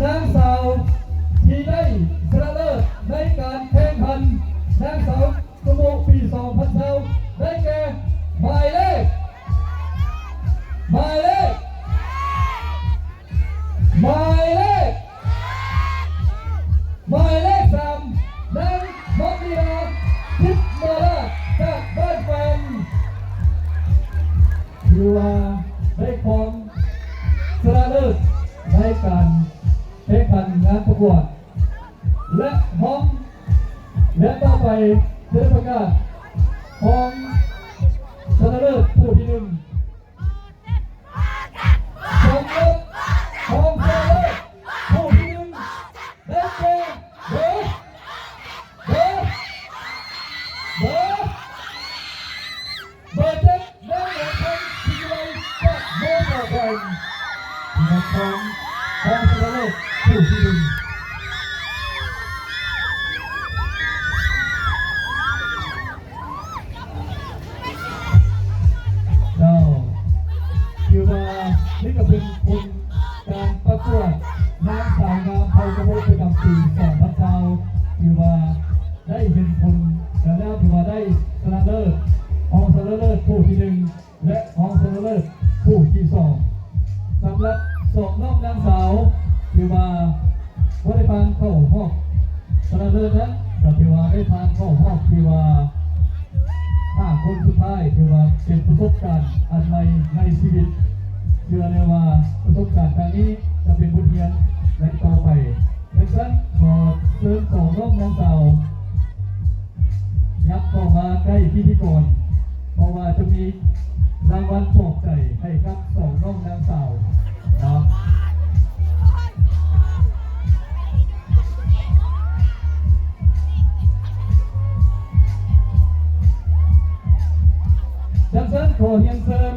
ນາງສາວທີ່ໄດ້ຊະນະເລີດໃນການແຂ່ງຂັນນາງສາວສະໂມປີສອງພັນຊາວ ໄດ້ແກ່ໝາຍເລກ ໝາຍເລກ ໝາຍເລກ ໝາຍເລກສາມ ນາງມະນີລາ ທິບມາລາດ ຈາກບ້ານແຟງ ຖືວ່າໄດ້ຄອງຊະນະເລີດໃນການແຂ່ງຂັນງານປະກວດ ແລະ ຮອງ ແລະ ຕໍ່ໄປຈະໄດ້ປະກາດຮອງຊະນະເລີດຜູ້ທີໜຶ່ງ ສຳລັບຮອງຊະນະເລີດຜູ້ທີໜຶ່ງ ໄດ້ແກ່ເບີ ເບີ ເບີ ເບີເຈັດ ນາງແຫຼມຄຳ ສິດວິໄລ ຈາກໂມເດລແຂວງ ນະຄອນ ຮອງຊະນະເລີດຜູ້ທີໜຶ່ງ. ເຈົ້າ ຖືວ່ານີ້ກໍເປັນຜົນການປະກວດນາງສາວງາມເຜົ່າກະໂບປະຈຳປີສອງພັນຊາວ ຖືວ່າໄດ້ເຫັນຜົນແລ້ວ ຖືວ່າໄດ້ຊະນະເລີດ ຮອງຊະນະເລີດຜູ້ທີໜຶ່ງ ແລະ ຮອງຊະນະເລີດຜູ້ທີສອງ. ສຳລັບສອງນ້ອງນາງສາວ ຖືວ່າບໍ່ໄດ້ຜ່ານເຂົ້າຮອບຊະນະເລີດນັ້ນ ກໍຖືວ່າໄດ້ຜ່ານເຂົ້າຮອບທີ່ວ່າຫ້າຄົນສຸດທ້າຍ ຖືວ່າເປັນປະສົບການອັນໃໝ່ໃນຊີວິດ. ເຊື່ອແນ່ວ່າປະສົບການຄັ້ງນີ້ຈະເປັນບົດຮຽນໃນຕໍ່ໄປ. ຈັ່ງຊັ້ນ ຂໍເຊີນສອງນ້ອງນາງສາວ ຍັບເຂົ້າມາໃກ້ພິທີກອນ ເພາະວ່າຈະມີລາງວັນປອບໃຈໃຫ້ກັບສອງນ້ອງນາງສາວເນາະ. ຈັ່ງຊັ້ນ ຂໍຮຽນເຊີນ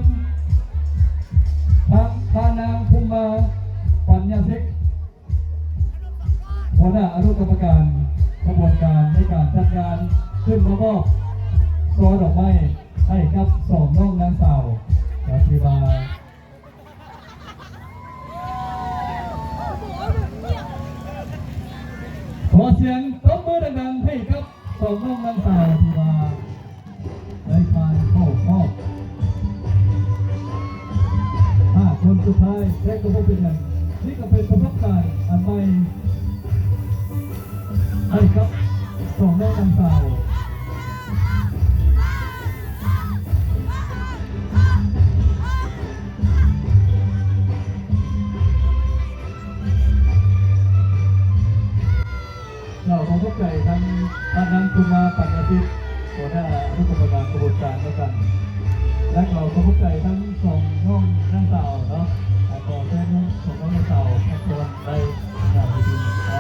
ທາງທ່ານນາງ ພູມມາ ປັນຍາສິດ ຫົວໜ້າອະນຸກຳມະການຂະບວນການໃນການຈັດງານ ຂຶ້ນມາມອບຊ່ອດອກໄມ້ໃຫ້ກັບສອງນ້ອງນາງສາວ ກໍຖືວ່າ ຂໍສຽງຕົບມືດັງໆໃຫ້ກັບສອງນ້ອງນາງສາວທີ່ວ່າ ໄດ້ຜ່ານເຂົ້າຮອບຫ້າຄົນສຸດທ້າຍ ແຕ່ກໍບໍ່ເປັນຫຍັງ. ນີ້ກໍເປັນປະສົບການອັນໃໝ່ໃຫ້ກັບສອງນ້ອງນາງສາວ. ເຈົ້າ ຂໍຂອບໃຈທາງທ່ານນາງ ພູມມາ ປັນຍາສິດ ຫົວໜ້າອະນຸກຳມະການຂະບວນການນຳກັນ ແລະ ກໍຂໍຂອບໃຈທັງສອງນ້ອງນາງສາວເນາະ. ຂໍເຊີນສອງນ້ອງນາງສາວ ພັກຜ່ອນໄດ້ໜ້າເວທີເນາະ.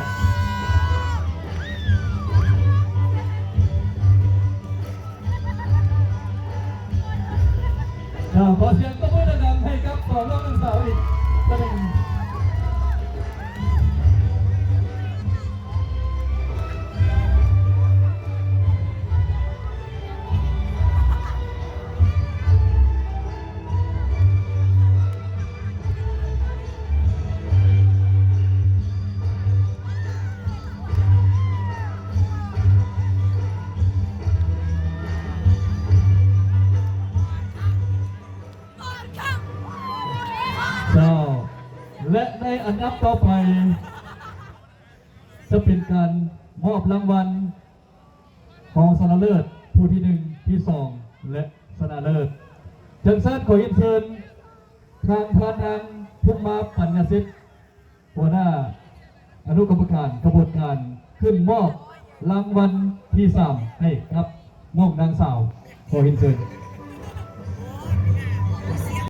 ເຈົ້າ ຂໍສຽງຕົບມືດັງໆໃຫ້ກັບສອງນ້ອງນາງສາວອີກເທື່ອໜຶ່ງ. ເຈົ້າ ແລະ ໃນອັນດັບຕໍ່ໄປ ຈະເປັນການມອບລາງວັນຮອງຊະນະເລີດຜູ້ທີໜຶ່ງ ທີສອງ ແລະ ຊະນະເລີດ. ຈັ່ງຊັ້ນ ຂໍຮຽນເຊີນທາງທ່ານນາງ ພູມມາ ປັນຍາສິດ ຫົວໜ້າອະນຸກຳມະການຂະບວນການ ຂຶ້ນມອບລາງວັນທີສາມໃຫ້ກັບນ້ອງນາງສາວ. ຂໍຮຽນເຊີນ.